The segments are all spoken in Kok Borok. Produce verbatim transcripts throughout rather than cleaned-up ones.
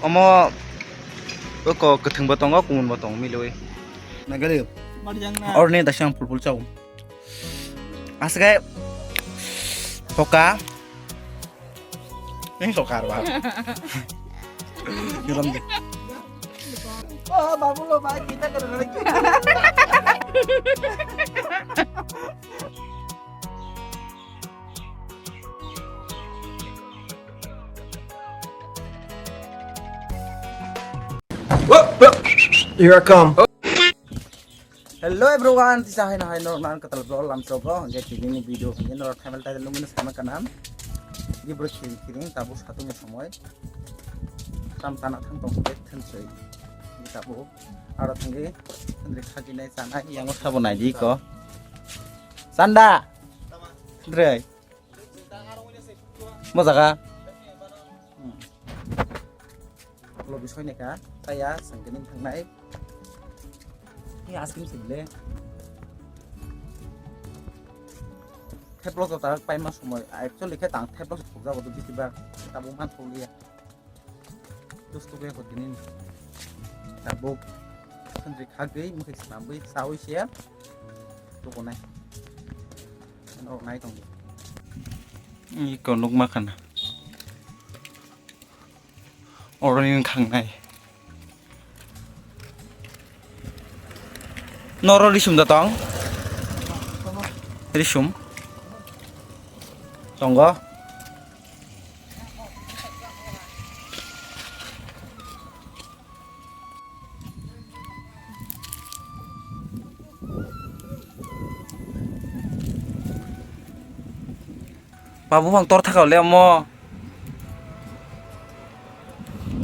Omo oko kwthwngbo tongo, kumunbo tongo, milwi. Nagari. Orni daisang pulpul chao. Aswk khe hoka. Ning sokar ba. Film de. Oh, babu lo ba kita kena lagi. Here I come. Hello everyone, tisa hai na hai norok nang katal vlog lamsok bro, hingke tini ni video hingke norok thumbnail title nugwi no sama kana. Di bro khiring khiring tabuk satung ni somoi. Tam tana thang tong hingke thensoi. Di tabuk aro thangwi thangwi khajinai chanai yango sabo nai di ko. Sanda. Dre. Mo jaga. Lo bisoi ne ka, taya sangkini thangnai. Ni asking sile. Theplo to ta paima somoi. Actually khe tang theplo to thokjago to bisi ba. Tabuk man thokliya. Dosto be ko tinin. Tabuk sandri khagwi mukhe snamwi sawi se. Tukunai. Ano nai tong. Iko nukma khana. Oroni wngkha wngnai. Noro risum da tong? Risum. Tongo. Babu phang tor thaka le mo.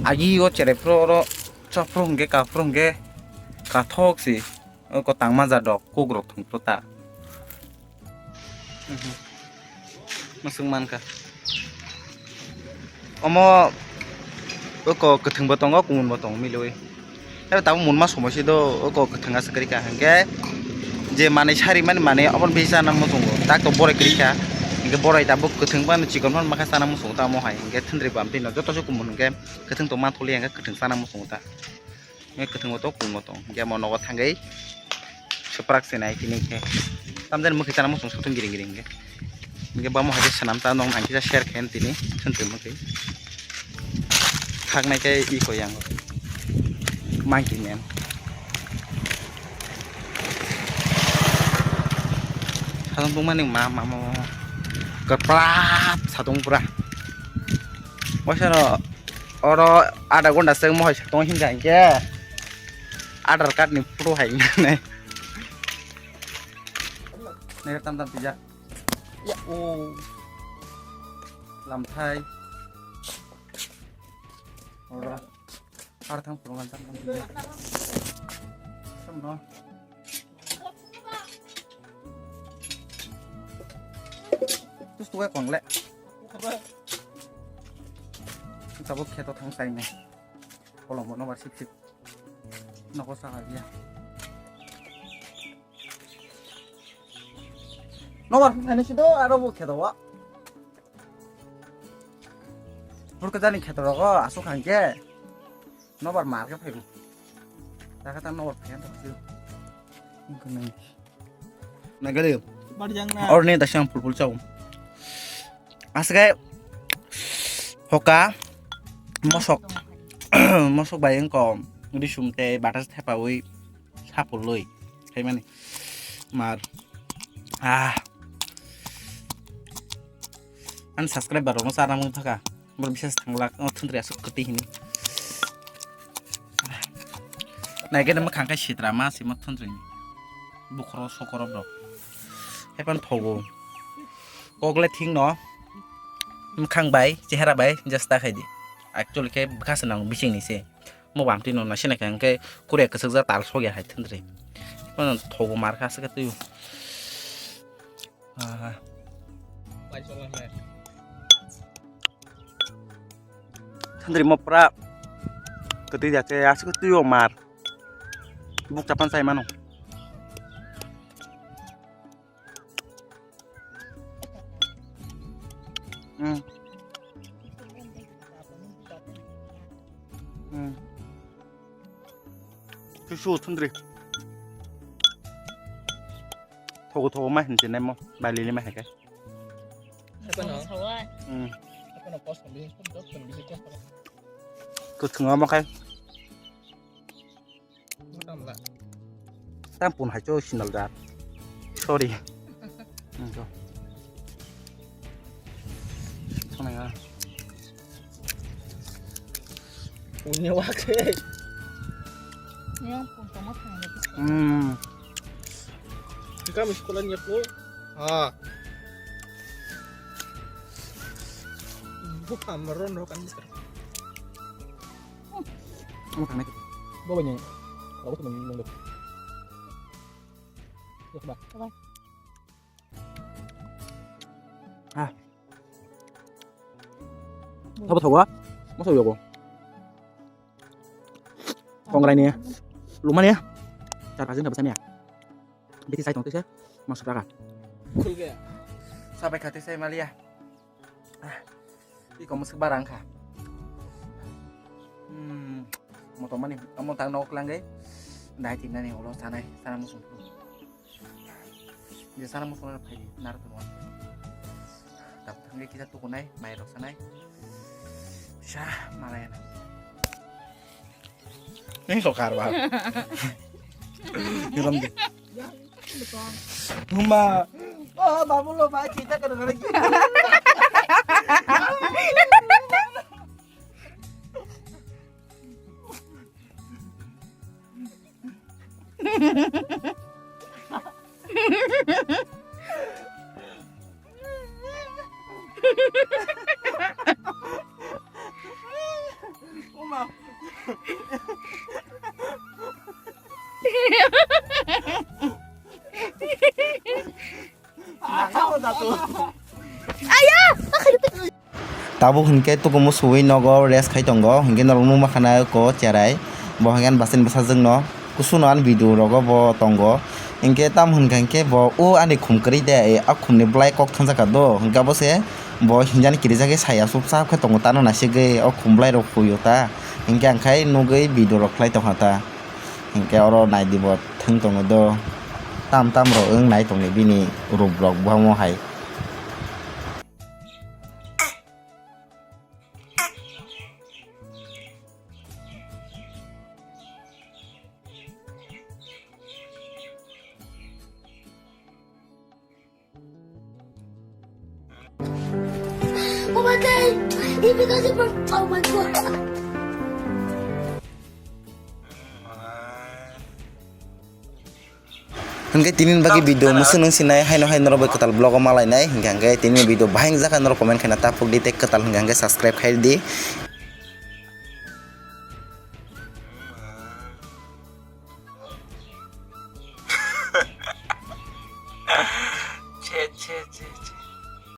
Agi o cherai phro oro chok phro hwnkhe ka phro hwnkhe kathok si. O ko tangma ja dok kok rok thung phro ta. Masuk mankha. Omo oko kwthwngbo tongo, kumunbo tongo milwi. Ebo tabuk munma somoi se do, oko kwthwng aswk kwrwi kha hwnkhe je manwi sari mani manwi obo bisi chana muchungo, tak to borai kwrwi kha. Hwnkhe borai tabuk kwthwng phano chikon phano makha chana muchungo tamo hai hwnkhe thwndri bam twi no joto se kumun hwnkhe kwthwng tong ma tholi hwnkhe kwthwng chana muchungo ta. Hwnkhe kwthwngbo tongo, kumunbo tongo. Hwnkhe omo nogo thangwi swprak se nai tini khe. Tamjani mwkhwi chana muchung satung giring giring hwnkhe. Hwnkhe bamo hai khe swnam ta nong nang kisa share khe tini chwng twi mwkhwi. Khaknai khe iko yang. Monkey man. Satung tongmani ma, ma, ma, ma. Kwplap satung pura. Waisa no. Oro adha ghonta se mohai se tong himkha hinkhe Aadhaar card ni photo hai hinai. Nai tam tam tijak. Ya o. Lamthai. Oro. Ar thang purungan tam tam tijak. Tam no. Tus tuwe kong le. Tabuk kheto thang sai nai. Kolom bo nobar sip sip. Noko sa ya. Nobar thang sai nai sido aro bo kheto wa. Burka jani kheto rogo asuk hangke. Nobar mar khe phaibo. Taka ta nobar phaiya ta phaiyo. Wngkha nai. Nagari. Barjang na. Orni daisang pulpul chao. Aswk khe hoka mosok, mosok bai wngkha risum tei batas thepaui sapulwi khaimani mar. Ah. Ani subscriber rokno chana mung thaka. Boro bisas thanglak, o thundri aswk kwtwi hini. Naikhe nang mwkhang khe sitra ma sima thundri ni. Bukhoro sokoro bro. Hepan thogo. Kokle thing no. Mwkhang bai, chehara bai, just ta khaidi. Actually khe bwkha se nang bising ni se. Mo bam twi no na sina khe hwnkhe kure kwchwk ja tal sokya hai thundri. Hepan thogo mar kha aswk twi. Aha. Thundri mo pura kwtwi ya khe aswk twi o mar. Buk chapan sai mano. Hmm. Hmm. Susu thundri. Thogo thogo ma hinse nemo, balili ma heke. Apa no? Sawa. Hmm. Apa no kos kami, kos kami, kos kami. Kuthunga ma kai. Bukan lah. Tam pun hai cho sinal da. Sorry. Enggak. Sana ya. Punya wakil. Yang pun sama sama. Hmm. Kita mesti sekolah nyet lu. Ah. Bukan meron kan. Ano ka nai? Bo ba ni. Ba bo ni nung dek. Yok ba. Ba. Ah. Thabo thawa. Masa yogo. Kongrai ni. Luma ni. Char pajin thabo sania. Biti sai tong tise. Masuk raka. Khul gaya. Sabai khate sai malia. Ah, iko musuk barang kha. Hmm, moto mani, amo tang nok langge. Dai tin nani ulo sanai, sana musung. Dia sana musung na phai nar tuan. Tak tangge kita tukunai, mai rok sanai. Sha, malai na. Ini so karbar. Hiram di. Huma. Oh, babu lo ba kita kada kada. Aya! Tabuk hinkhe tukumu suwi nogo rest khai tongo, hinkhe norok nukma khana ko cherai, bo hinkhe ani bwsajwkno kusuno ani video rogo bo tongo, hinkhe tamo hinkha hinkhe bo o ani khum kwrwi de, a khumni bwlai kok thangjak kha do, hinkhe abo se bo hinjani kirijagwi sai aswk chap khe tongo, tano naisigwi o khum bwlai rok huio ta, hinkhe ang khai nugwi video rok khlai tongkha ta, hinkhe oro naidi bo thwng tongo do, tam tam rok wng nai tongni bini rup rok buhamo hai. Oh my God! He becomes a, oh my God! Hingke tini bagwi video musuk nung sinai haino hai norok bai kwtal vlog o malainai, hingke hingke tini video bahai wngjakha norok comment khaina taphuk di tei kwtal hingka hingke subscribe khai di.